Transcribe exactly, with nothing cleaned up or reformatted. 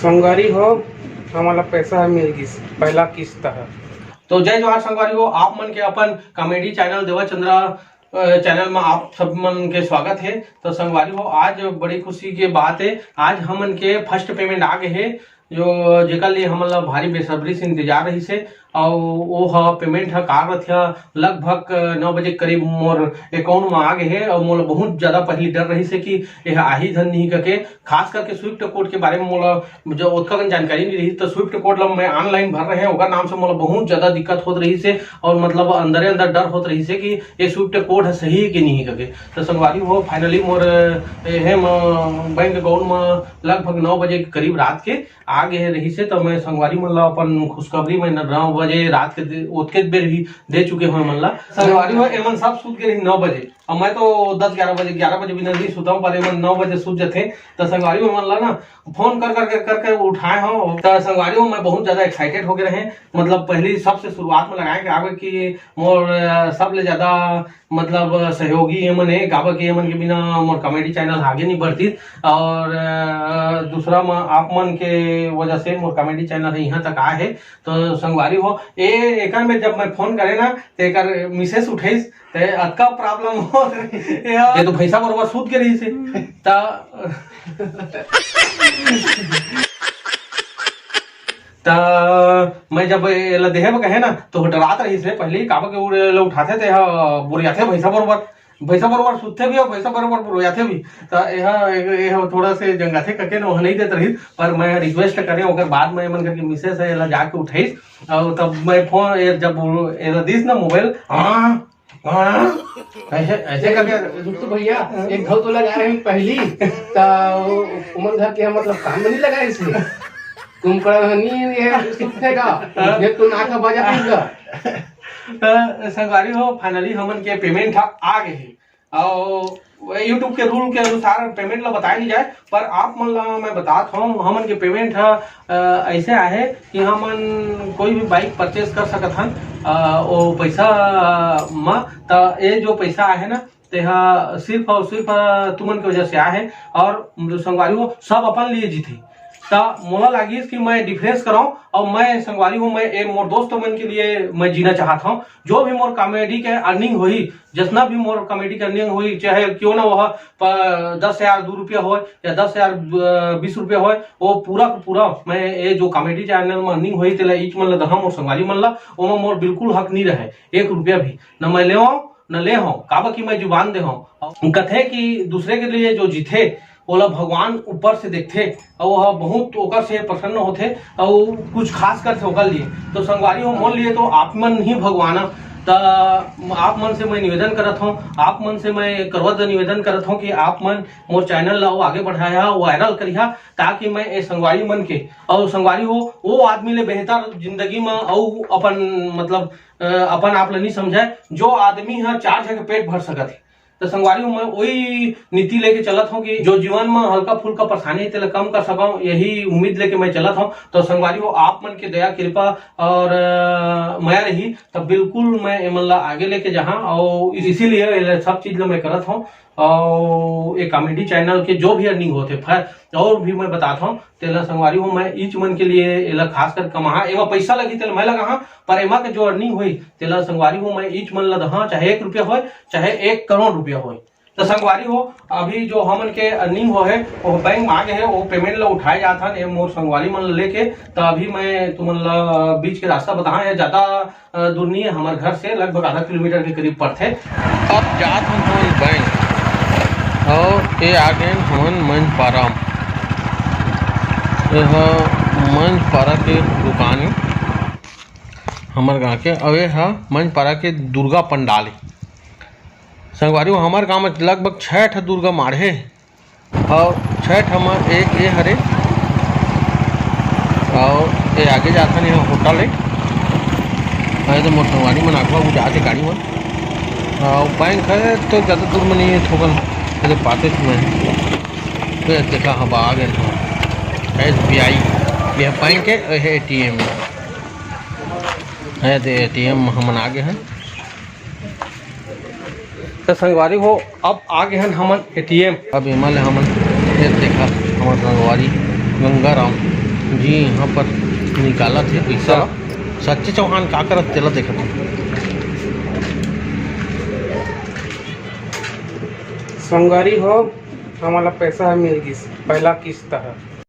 संगवारी हो, हमन ला पैसा ह मिल गिस, पहला किस्त ह। तो जय जोहार संगवारी हो, आप मन के अपन कॉमेडी चैनल देवा चंद्रा, अ, चैनल में आप सब मन के स्वागत है। तो संगवारी हो, आज बड़ी खुशी के बात है, आज हमन के फर्स्ट पेमेंट आ गए है, जो जेकर लिए हमन ला भारी बेसब्री से इंतजार रहिस है। और वो ह पेमेंट ह काल रतिहा लगभग नौ बजे के करीब मोर अकाउंट में आ गए है। और मोला बहुत ज्यादा पहली डर रहिस है कि यह आही धन नहीं करके, खास करके स्विफ्ट कोड के बारे में मोला जो ओतका कन जानकारी नहीं रही, तो स्विफ्ट कोड ला मैं ऑनलाइन भर रहे हैं, ओकर नाम से मोला बहुत ज्यादा दिक्कत होत रहिस है। और मतलब अंदरे अंदर डर होत रहिस है कि ये स्विफ्ट कोड है सही है कि नहीं करके। तो संगवारी हो, फाइनली मोर ये है बैंक अकाउंट में लगभग नौ बजे के करीब रात के आ गए रहिस है। तो मैं संगवारी मन ला अपन खुशखबरी में नौ बजे रात के दे- ओतके बेर भी दे चुके हो मन ला। संगवारी हो, एमन सब सूत गए रही नौ बजे, और मैं तो दस ग्यारह बजे, ग्यारह बजे बिना नहीं सुता हूँ, पर एमन नौ बजे सूत जाते। तो संगवारी हो मन ला ना फोन कर कर कर करके उठाए हो। तो संगवारी हो, मैं बहुत ज्यादा एक्साइटेड हो गए रहे, मतलब पहली सबसे शुरुआत में लगाए के आगे कि मोर अ, सबले ज्यादा मतलब सहयोगी एमन है, काबर कि एमन के बिना मोर कॉमेडी चैनल आगे नहीं बढ़ती। और अ, दूसरा म आप मन के वजह से मोर कॉमेडी चैनल है यहाँ तक आए है। तो संगवारी हो, ए एकर में जब मैं फोन करे ना, तो एकर मिसेस उठेस, ते अतका प्रॉब्लम हो ये तो भैंसा बरोबर सूत के रही से। त त मैं जब एला देहे बर कहे ना, तो डरात रहिस रे पहली, काबर के उड़-, एला उठाथे ते ह बोरियाथे भैंसा बरोबर, भैंसा बरोबर सुतथे भी और भैंसा बरोबर बोरियाथे भी। त एहा, एहा थोड़ा से जंगाथे कके न, ओह नहीं देत रहिस, पर मैं रिक्वेस्ट करे, ओकर बाद में एमन करके मिसेस है, एला जाके उठाइस। और तब मैं फोन, ए, जब एला दिस ना मोबाइल, हाँ, हाँ, ऐसे, ऐसे करके रुक तो भैया, एक घाव तो लगा रहे हैं पहली, त वो उमर घर के मतलब काम में नहीं लगा इसलिए। कुंभकर्ण नहीं है, सुनते का, ये तो नाका बजा देगा। त संगवारी हो, फाइनली हमन के पेमेंट ह आ गए हे। और यूट्यूब के रूल के अनुसार पेमेंट ला बताए नहीं जाए, पर आप मन ला मैं बतात हूँ, हमन के पेमेंट ह, अ, ऐसे आहे कि हमन कोई भी बाइक परचेज कर सकत हन, अ, वो पैसा, अ, म, त ये जो पैसा आहे ना, तेहा सिर्फ और सिर्फ, अ, तुमन के वजह से आहे। और जो संगवारी हो, सब अपन लिए जीथे। त मोला लागिस कि मैं डिफरेंस कराऊं, और मैं संगवारी हूँ, मैं ए मोर दोस्त मन के लिए मैं जीना चाहत हूँ। जो भी मोर कॉमेडी के अर्निंग होही, जितना भी मोर कॉमेडी के अर्निंग होही, चाहे क्यों ना वह प-, दस हजार दो रुपया होय या दस हजार, अ, बीस रुपया होय, वो पूरा का पूरा मैं ये जो कॉमेडी चैनल में अर्निंग होही, तेला ईच मन ला दहा मोर संगवारी मन ला, ओमा मोर बिल्कुल हक नहीं रहे, एक रुपया भी न मैं लेवं न ले हूँ, काबर कि मैं जुबान दे हूँ। कथे कि दूसरे के लिए जो जीथे, ओला भगवान ऊपर से देखथे, और वह बहुत ओकर से प्रसन्न होथे, और कुछ खास करथे ओकर लिए। तो संगवारी हो, मोर लिए तो आप मन ही भगवान ह। त आप मन से मैं निवेदन करत हूँ, आप मन से मैं करवत निवेदन करत हूँ कि आप मन मोर चैनल ला आगे बढ़ाया, वायरल करिहा, ताकि मैं ए संगवारी मन के, और संगवारी हो, वो आदमी ले बेहतर जिंदगी में, और अपन मतलब, अ, अपन आप ला नहीं समझाए, जो आदमी ह चार झन के पेट भर सकत हे। तो संगवारी हो, मैं वही नीति लेके चलत हूँ कि जो जीवन में हल्का फुल्का परेशानी है, तेला कम कर सकूँ, यही उम्मीद लेके मैं चलत हूँ। तो संगवारी हो, आप मन के दया, कृपा और, अ, मया रही, तब बिल्कुल मैं एमन ला आगे लेके जहाँ, और इसीलिए ये सब चीज ला मैं करत हूँ। और ये कॉमेडी चैनल के जो भी अर्निंग होते, फै-, और भी मैं बतात हूँ, तेला संगवारी हो, मैं ईच मन के लिए एला खास कर कमाहा, एमा पैसा लगही, तेला मैं लगाहा, पर एमा के जो अर्निंग होही, तेला संगवारी हो, मैं ईच मन ला दहा, चाहे एक रुपया होय, चाहे एक करोड़ रुपया होय। तो संगवारी हो, अभी जो हमन के अर्निंग हो है, वो बैंक में आ गए है, वो पेमेंट ला उठाए जात हन, ये मोर संगवारी मन ला लेके। तो अभी मैं तुमन ला बीच के रास्ता बताहा, ये ज्यादा, अ, दूर नहीं है, हमारे घर से लगभग आधा किलोमीटर के करीब पड़थे। अब जात हन हमन बैंक, और ये आ गए हमन मंझपारा। ये ह मंझपारा के दुकान है हमर गाँव के, और ये ह मंझपारा के दुर्गा पंडाल है। संगवारी हो, हमर गांव में लगभग छह ठा दुर्गा माढ़े, और छह ठा में एक ए हरे, और ए आगे जाथन, यहाँ होटल है। अरे तो मोर संगवारी मन आगवा वो जाते गाड़ी में, और बैंक है तो ज़्यादा दूर में नहीं है, थोकन अरे पाते में है। तो ये देखा, हम आ गए थे एस बी आई, यह बैंक है, यह ए टी एम है, तो ए टी एम हमन आ गए हैं। तो संगवारी हो, अब आ गए हन हमन ए टी एम। अब एमा ले हमन फिर देखा हमर संगवारी गंगाराम, जी, यहाँ पर निकालत हे पैसा। चलो। सच्चे चौहान का करत तेला देखत हे। संगवारी हो, हमला पैसा ह मिल गिस, पहला किस्त ह।